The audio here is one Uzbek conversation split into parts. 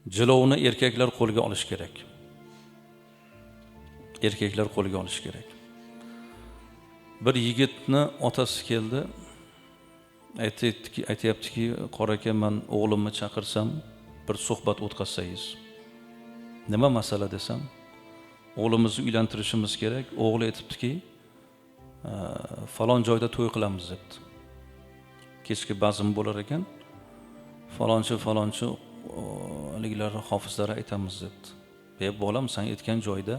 Jilovni erkaklar qo'lga olish kerak. Erkaklar qo'lga olish kerak. Bir yigitni otasi keldi. Aytyaptiki, qora aka, men o'g'limni chaqirsam, bir suhbat o'tkazsangiz. Nima masala desam, o'g'limizni uylantirishimiz kerak. O'g'li aytibdiki, falon joyda to'y qilamiz debdi. Kechki bazm bo'lar ekan. Falonchi, falonchi haligilar hofizlari aytamiz debdi. "Ey bolam, sen aytgan joyda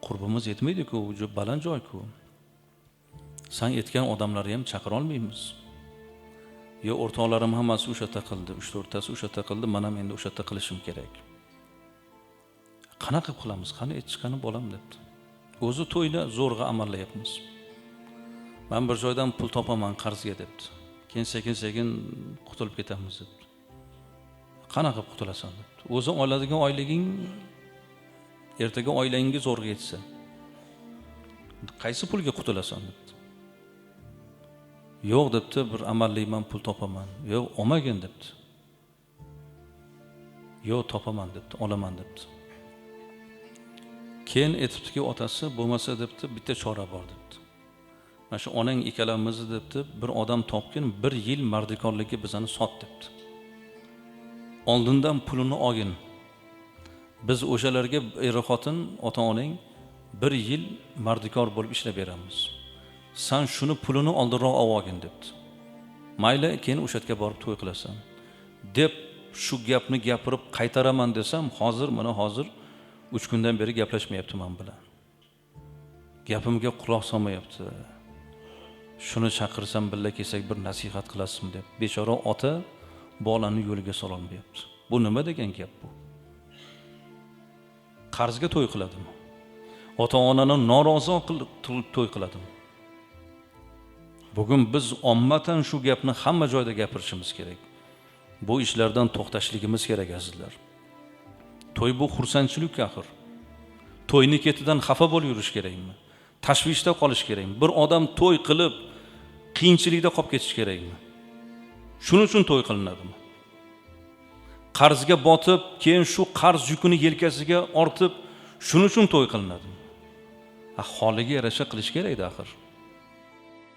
qurbimiz yetmaydi-ku, u baland joy-ku. Sen aytgan odamlarni ham chaqira olmaymiz. Yo o'rtoqlarim hammasi o'sha yerda qildi, 3-4 tasi o'sha yerda qildi, men ham endi o'sha yerda qilishim kerak. Qanaqa qilamiz? Qani aytchi, qani bolam" debdi. O'zi to'yni zo'rg'a amallayapmiz. Men bir joydan pul topaman qarzga debdi. Keyin sekin-sekin qutulib ketamiz debdi. Qanaqa qutulasan debdi. O'zi oladigan oyliging ertaga oilangga zo'rg'a yetsa, qaysi pulga qutulasan debdi. Yo'q debdi, bir amallayman, pul topaman. Yo'q, olmagin debdi. Yo'q, topaman debdi, olaman debdi. Keyin aytibdiki otasi, bo'lmasa debdi, bitta chora bor debdi. Mana shu onang ikkalamizni debdi, bir odam topgin, bir yil mardikorlikka bizani sot debdi. Oldindan pulini olgin. Biz o'shalarga er-xotin, ota-onang bir yil mardikor bo'lib ishlab beramiz. Sen shuni pulini oldinroq olgin debdi. Mayli, keyin o'sha yerga borib to'y qilasan deb shu gapni gapirib qaytaraman desam, hozir mana hozir 3 kundan beri gaplashmayapti men bilan. Gapimga quloq solmayapti. Shuni chaqirsam billa kelsak bir nasihat qilasizmi deb. Bechora ota bolani yo'liga sololmayapti. Bu nima degan gap bu? Qarzga to'y qiladimi? Ota-onani norozi qilib to'y qiladimi? Bugun biz ommatan shu gapni hamma joyda gapirishimiz kerak. Bu ishlardan to'xtashligimiz kerak azizlar. To'y bu xursandchilik axir. To'yni ketidan xafa bo'lib yurish kerakmi? Tashvishda qolish kerakmi? Bir odam to'y qilib qiyinchilikda qolib ketish kerakmi? Shuning uchun to'y qilinadimi? Qarzga botib, keyin shu qarz yukini yelkasiga ortib, shuning uchun to'y qilinadimi? Holiga yarasha qilish kerakda axir.